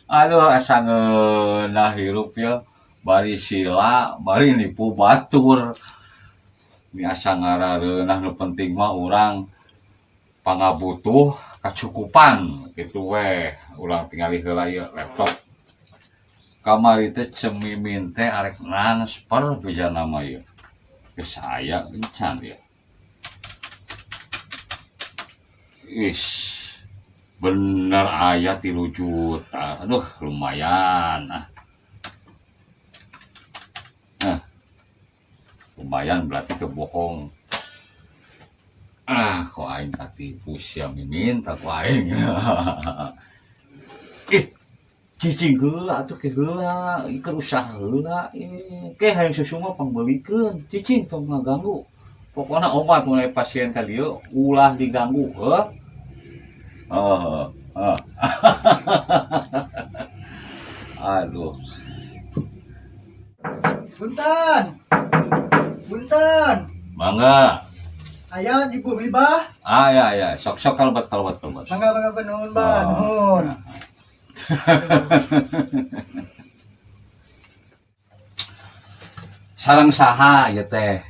Aduh, asa ngeunah hirup ya. Bari sila, bari nipu batur. Ini asa ngarareunah, nu penting mah urang pangabutuh kacukupan kitu weh. Urang tingali heula ieu laptop. Kamari teh Ceu Mimin teh arek transfer bejana mah ieu. Geus aya encan ieu. Is, bener aya 3 juta. Aduh, lumayan ah. Nah, lumayan berarti teu bohong. Ah, kok aing katipu sia Mimin tak ku aing. Ih, cicing heula atuh, ke heula, ieu keur usaha heula. Ih, ke hayang susu mah pangbeulikeun. Cicing, tong ngaganggu. Pokokna obat mulai pasien ka dieu ulah diganggu, heuh. Oh, oh. Aduh. Punten. Punten. Mangga. Aya di bumi, Bah? Ah, ya, ya. Sok sok, kalebet kalebet kalebet. Mangga, mangga, nuhun, Bah. Oh. Nuhun. Sareng saha ieu teh?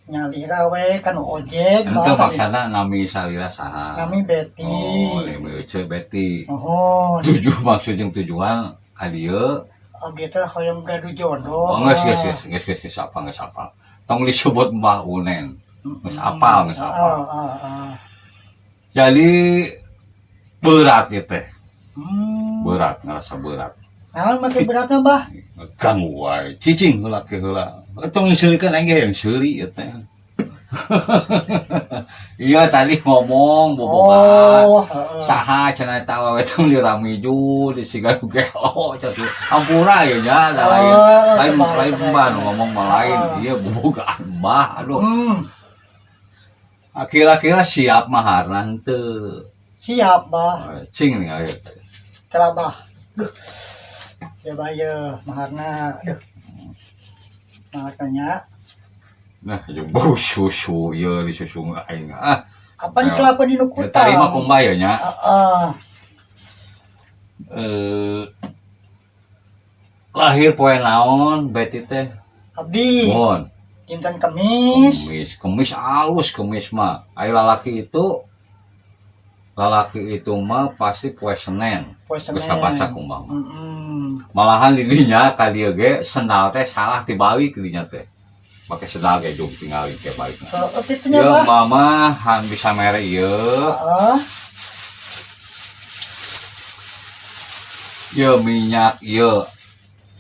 Nyalira we kan ojek, Ente Bah. maksana nami salira saha? Nami Betty. Oh, nami Ece Betty. Nuhun. Tujuh maksud jeung tujuan ka dieu? Abdi teh hoyong gaduh jodoh. Oh, geus geus geus geus geus geus apa, geus apa. Tong disebut Mbah Unen. Geus apal, geus apal. Heeh. Jadi berat ieu teh. Berat, ngerasa berat. Naon make beratna, Bah? Ganggu wae. Cicing heula ke heula. Tong seurikeun, aing ge yang seuri ieu teh. Iya, tadi ngomong bobogaan. Oh, heeh. Saha cenah eta awewe teh meuli ramiju di siga nu gelo cenah. Hampura ieu nya da lain. Oh, Lain kebayang, lain kebayang. Mbah nu ngomong mah lain. Heeh. Iya, bobogaan Mbah. Aduh. Kira-kira siap maharna henteu? Siap, Bah. Cing nih aya. Kela, Bah. Duh. Ya, Bah, ya maharna. Duh. Maharna nya. Nah, jeung bau susu ieu di susu aing ah. Apa di selapa di nu Ya, tarima kutang? ku Mbah ya nya. Heeh. Lahir poe naon Betty teh? Abdi. Mohon. Dinten Kemis. Kemis, Kemis alus Kemis mah. Ai lalaki itu mah pasti poe Senin. Poe Geus Senin. kabaca ku Mbah mah. Malahan di dinya ka dieu ge sendal teh salah tibalik di dinya teh. Make sendal ge jung tingali ke balikna. Heeh, kitu nya, Ieu Bah. mama han bisa mere ieu. Heeh. Ieu minyak ieu.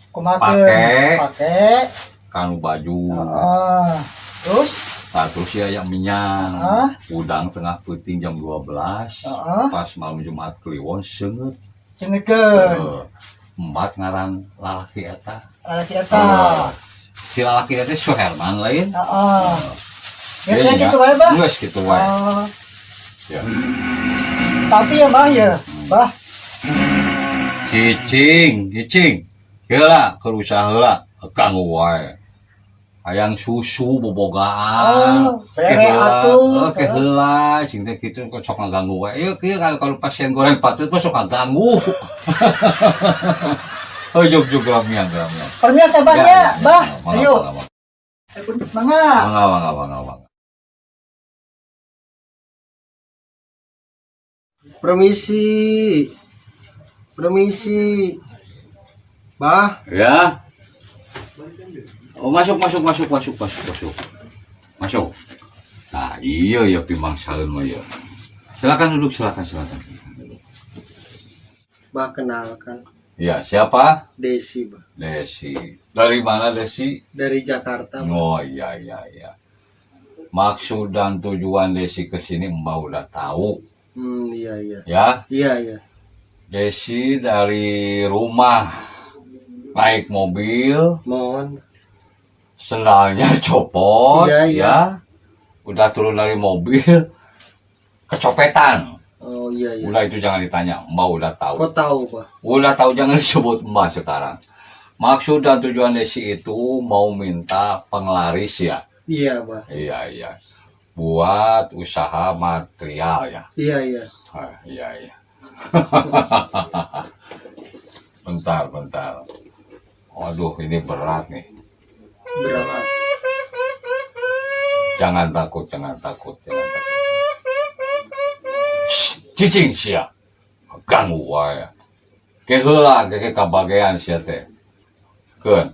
Kumakeun? Pake. Pake. Kanu baju. Heeh. Terus? Nah, terus ya yang minyak. Heeh. Udang tengah peuting jam 12. Heeh. Pas malam Jumat Kliwon seungeut. Seungeutkeun. Heeh. Embat ngaran lalaki eta. Lalaki eta. Heeh. Si lalaki eta Suherman lain. Heeh. Geus Iya, we kitu wae, Bah. Geus kitu wae. Oh. Ya. Tapi ya, Bah, ya. Bah. Cicing, cicing. Heula keur usaha heula, ganggu wae. Hayang susu bobogaan. Oh, bere atuh. Ke heula, cing teh kitu kok sok ngaganggu wae. Ieu kieu kalau pasien goreng patut mah sok ngaganggu. Oh, jog jog lamian lamian. Permios Abah Ya, nya, ya, ya. Bah. Mangga, Ayo. mangga, mangga. Mangga. Mangga, mangga, mangga, mangga. Permisi. Permisi. Bah. Ya. Oh, masuk, masuk, masuk, masuk, masuk, masuk. Masuk. Nah, iya ya pimang salun mah ya. Silakan duduk, silakan, silakan. Bah, kenalkan. Ya, siapa? Desi, Bah. Desi. Dari mana Desi? Dari Jakarta, Bah. Oh, iya, iya, iya. Maksud dan tujuan Desi ke sini Mbak udah tahu. Iya, iya. Ya? Iya, iya. Desi dari rumah naik mobil. Mohon. Sendalnya copot, Iya, iya. ya. Udah turun dari mobil, kecopetan. Oh, iya, iya. Udah itu jangan ditanya, Mbak udah tahu. Kok tahu, Pak? Udah tahu, jangan disebut Mbak sekarang. Maksud dan tujuan Desi itu mau minta penglaris ya? Iya, Pak. Iya, iya. Buat usaha material ya? Iya, iya. Ah, iya iya. Bentar, bentar. Waduh, ini berat nih. Berat. Jangan takut, jangan takut, jangan takut. Shh, cicing sia. Ganggu wae. Ke heula ke kabagean sia teh. Keun.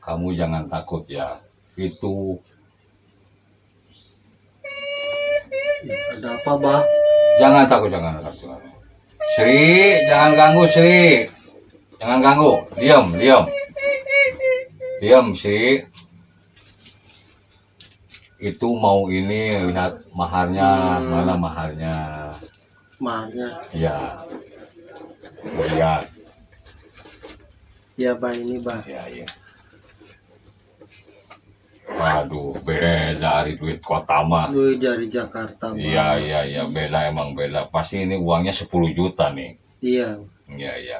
Kamu jangan takut ya. Itu Ya, ada apa, Bah? Jangan takut, jangan takut, jangan. Sri, jangan ganggu Sri. Jangan ganggu. Diam, diam. Diam, Sri. Itu mau ini lihat maharnya, mana maharnya. Maharnya. Ya. Lihat. Ya, Bah, ini, Bah. Ya, ya. Waduh, beda dari duit kota mah. Duit dari Jakarta, Bah. Iya, iya, iya, beda emang beda. Pasti ini uangnya 10 juta nih. Iya. Iya, iya.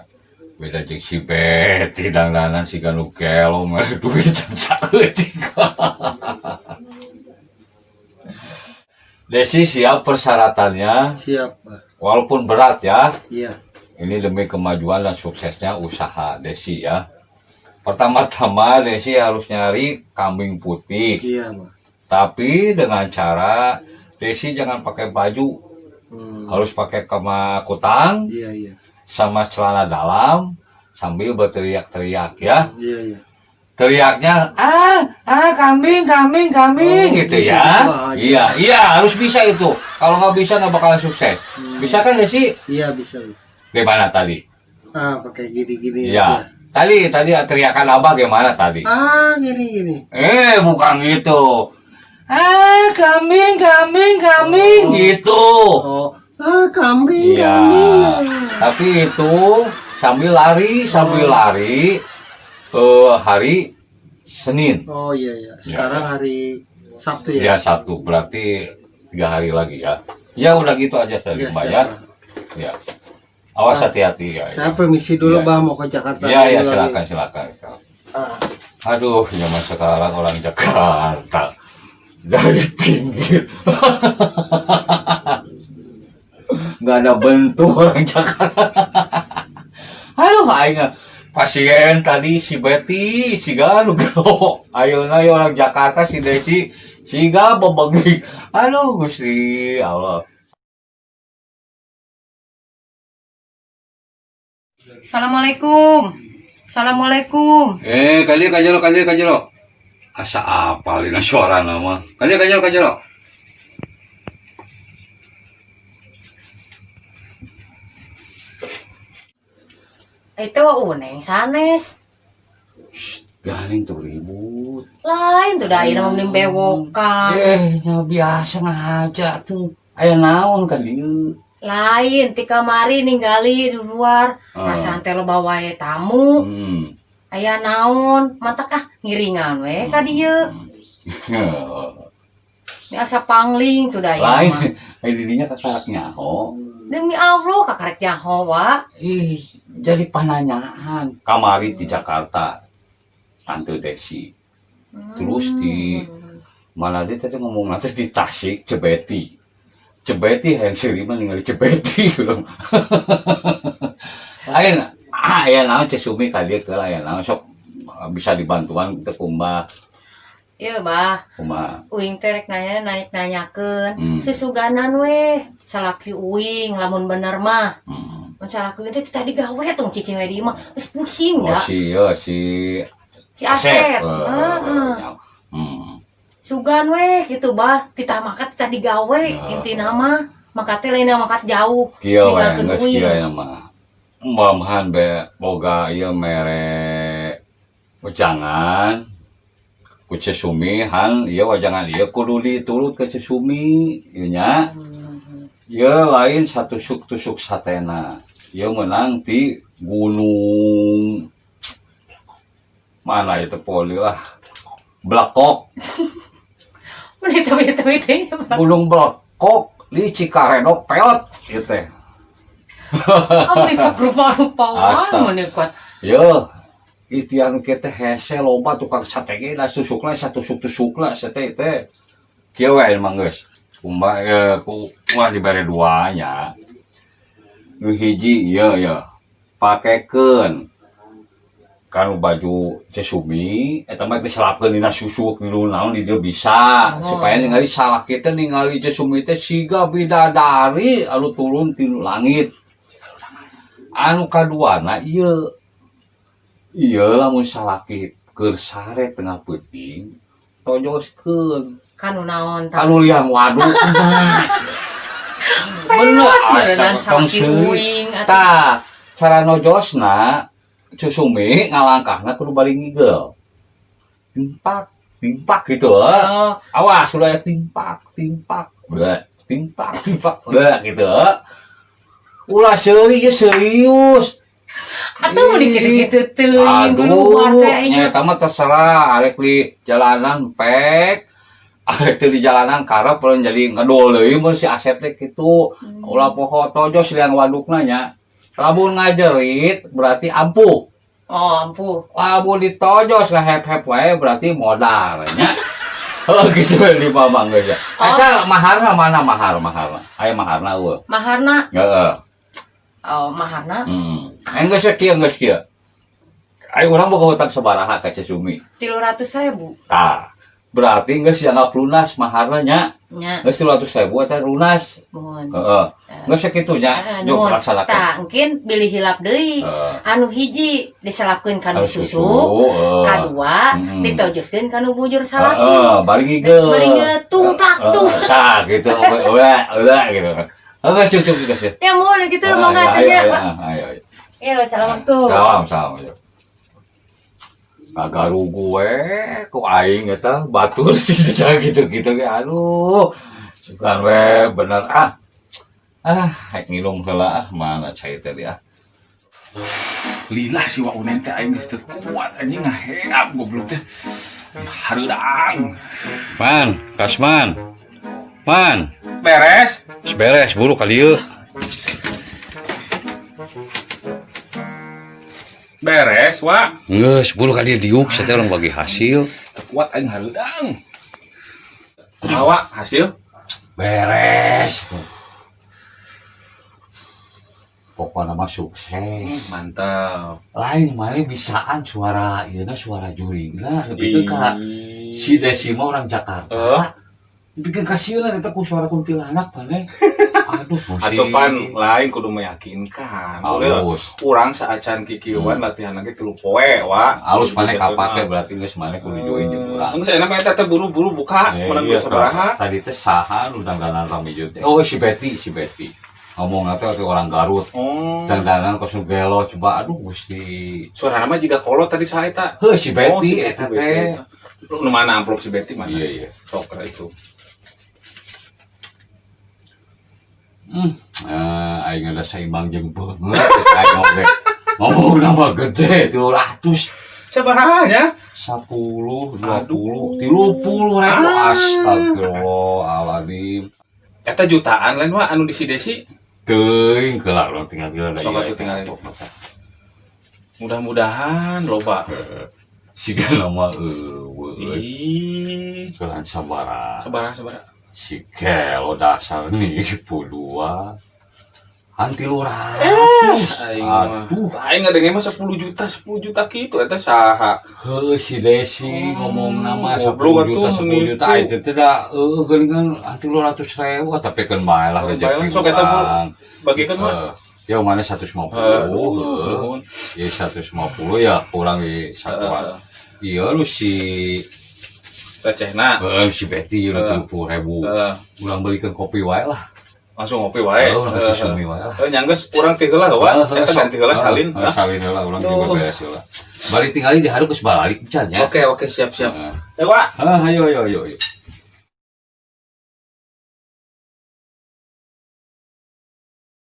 Beda jeung si Betty dangdanan si nu gelo mere duit saeutik. Desi siap persyaratannya. Siap, Bah. Walaupun berat ya. Iya. Ini demi kemajuan dan suksesnya usaha Desi ya. Pertama-tama Desi harus nyari kambing putih. Iya, Bah. Tapi dengan cara Desi jangan pakai baju. Harus pakai kutang. Iya, iya. Sama celana dalam sambil berteriak-teriak ya. Iya, iya. Teriaknya ah, ah, kambing, kambing, kambing, Oh, gitu gitu ya. gitu aja. Iya, iya, harus bisa itu. Kalau nggak bisa nggak bakalan sukses. Bisa kan Desi? Iya, bisa. Gimana tadi? Ah, pakai gini-gini Iya. aja. Tadi teriakan Abah gimana tadi? Ah, gini-gini. Bukan gitu. Ah, kambing, kambing, kambing, Oh. gitu. Oh, ah, kambing, Iya. kambing. Tapi itu sambil lari, sambil Oh. lari hari Senin. Oh iya iya. Sekarang Iya. hari Sabtu ya? Ya, Sabtu, berarti 3 hari lagi ya. Ya udah gitu aja saya Ya, Mbak ya. siap, Bah. Ya. Awas Ah, hati-hati ya. Saya permisi dulu, Ya. Bah, mau ke Jakarta Iya, iya, dulu silakan, lagi. silakan. Ah. Aduh, zaman sekarang orang Jakarta dari pinggir. Nggak ada bentuk orang Jakarta. Aduh, aing pasien tadi si Betty, si Galuh. Ayeuna ye orang Jakarta si Desi, siga bebegi. Aduh, Gusti Allah. Assalamualaikum. Assalamualaikum. Kali kajero, kali kajero. Asa apal dina suara nama. Kali kajero, kajero. Itu uneng sanes. Galing tuh ribut. Lain tuh dah ayeuna mah mending bewokan. Nya biasa ngaja tuh. Aya naon ka dieu? Lain ti kamari ninggali di luar. Rasaan teh loba wae tamu. Aya naon? Matak ah ngiringan we ka dieu. Ini asa pangling tuh dah ayeuna Lain, mah. dirinya kakarak nyaho. Demi Allah kakarek nyaho wa. Ih, jadi pananyaan. Kamari di Jakarta, Tante Desi. Terus di mana dia tadi ngomong nanti di Tasik, Cebeti. Cebeti yang seri mah ningali Cebeti belum. Lain, aya naon Ceu Sumi ka dieu teh aya naon sok bisa dibantuan teu kumaha. Iya, Bah. Kumaha? Uing teh rek nanya naik nanyakeun. Hmm. Susuganan weh, salaki uing lamun bener mah. Hmm. Mun salaki uing teh tadi gawe tong cicing we di imah. Geus pusing Oh, da. si, ya, si Si Asep. Asep. Heeh. Hmm. Sugan weh gitu, Bah. Titah makat titah digawe Heeh. intina mah. Makat teh lain makat jauh. Kieu we Ninggalkeun geus uing. kieu ya mah. Mudah-mudahan be boga ieu mere wejangan ku Ceu Sumi han ieu wejangan ieu kudu diturut ke Ceu Sumi ieu nya. Ieu lain satusuk-tusuk satena. Ieu meunang ti gunung mana itu poli lah. Blekok. Mun itu itu itu. Gunung Blekok di Cikaredok peot ieu teh. Kamu sok rupa-rupa wae Astaga. mun kuat. Yo, itu anu kieu teh hese loba tukang sate ge lah susukna satusuk-tusukna sate teh. Kieu we emang geus. Kumba ku wah dibere duanya. Nu hiji ieu ya. Pakekeun kanu baju Ceu Sumi eta mah diselapkeun dina susuk dina naon di dieu bisa Oh. supaya ningali salaki teh ningali Ceu Sumi teh siga bidadari anu turun ti langit. Anu kaduana ieu ieu lamun salaki keur sare tengah peuting tojoskeun Kanu naon tah? kanu liang waduk. Bener, asa Beneran tong salaki seuri. uing atuh. Tah, cara nojosna Ceu Sumi ngalangkahna kudu bari ngigel. Timpak, timpak gitu. Eh. Oh, Awas udah ya timpak, timpak, bleh, timpak, timpak, bleh gitu. Eh. Ulah seuri ya serius. Atuh mun kitu-kitu teuing keluar Aduh, teh aing. nya mah terserah arek di jalanan pek. Arek teu di jalanan karep perlu jadi ngedol deui mun si Asep teh kitu. Ulah poho tojos liang wadukna nya. Lamun ngajerit berarti ampuh. Oh, ampuh. Lamun ditojos ngahep-hep wae berarti modal nya. Oh gitu di mamang geus ya. Oh. Eta maharna mana mahar maharna? Aya maharna eueuh. Maharna, Heeh. oh maharna Enggeus we kieu geus kieu. Ayo urang boga hutang sabaraha ka Ceu Sumi? 300.000. Tah, berarti geus dianggap lunas maharna nya. Nya, Geus 300.000 eta lunas. muhun. Heeh. Geus sakitu nya, Heeh, yuk nuhun. laksanakeun. Tah, engkin bilih hilap deui. Heeh. Anu hiji diselapkeun kanu Anu susu, heeh. kadua ditojoskeun kanu bujur salaki. Heeh, bari ngigel. Bari ngigel, tumplak tuh. Tah gitu, ulah ulah gitu. Heeh, cukup cukup geus. Ya muhun gitu mangga Ayo, teh nya, ayo, Pak. ayo, ayo. Ya, assalamualaikum. Salam, salam. Ayo. Kagak rugu we, ku aing eta batur sih gitu-gitu ge aduh. Sugan we bener ah. Ah, rek nginum heula ah, mana cai teh dia. Lila si Wa Unen teh aing geus teu kuat anjing ngaheap goblok teh. Hareudang. Man, Kasman. Man, Beres. beres buru ka dieu. Beres, Wa. Geus, buru ka dieu diuk sateh urang bagi hasil. Teu kuat aing hareudang. Kumaha, Wa? Hasil? Beres. Pokoknya mah sukses. Mantap. Lain mana bisaan suara ieu suara juringna lebih ke si Desi mah orang Jakarta. Bikin kasihan eta ku suara kuntilanak maneh. Aduh, pusing. Atau pan lain kudu meyakinkan. Halus. Urang saacan kikieuan latihan lagi 3 poe, Wa. Halus maneh kapake berarti geus maneh kudu join jeung urang. Geus enak mah eta teh buru-buru buka menang Iya, duit sabaraha. tadi teh saha nu dangdanan rame jeung teh. Oh, si Betty, si Betty. Ngomongna teh orang Garut. Oh. Dangdanan kos nu gelo coba aduh Gusti. Suarana mah jiga kolot tadi saha eta. Heuh si Oh, Betty si eta Betty, teh. eta. Lu nu mana amplop si Betty mana? Iya, iya. Sok lah itu. Aing ada seimbang jeung beungeut aing oge. Ngomong nama gede 300. Sabaraha nya? 10, 20, 30 ribu. Astagfirullahaladzim. Eta jutaan lain Wa anu di si Desi. Teuing kelar urang tinggal geura Sok atuh tinggal. Mudah-mudahan loba. Siga nama eueuh. Ih, Kelan sabaraha. sabaraha sabaraha. Si kelo dasar nipu dua. Anti 300. Aing mah. Aduh. Aing ngadenge mah 10 juta, 10 juta kitu eta saha? Heuh si Desi ngomong nama 10 goblok juta, atuh, 10 nipu. juta aing teh da eueuh geuningan anti 200.000 tapi keun bae lah Bae rezeki lah, sok eta, Bu. urang. Bagikeun mah. Ya mana 150, heuh. Nuhun. Ya 150 ya kurang di satuan. Iya lu si Recehna. Heeh, si Betty lu 30.000. Urang belikeun kopi wae lah. Langsung ngopi wae. Heeh, urang ke Cisumi wae lah. Heuh, nyanggeus urang ti heula wa. Eta ganti heula salin. Heeh, salin heula urang juga beres heula. Bari tingali di hareup geus balik can nya. Oke, oke, siap, siap. Eh, Wa. Heeh, ayo ayo ayo. Ayo.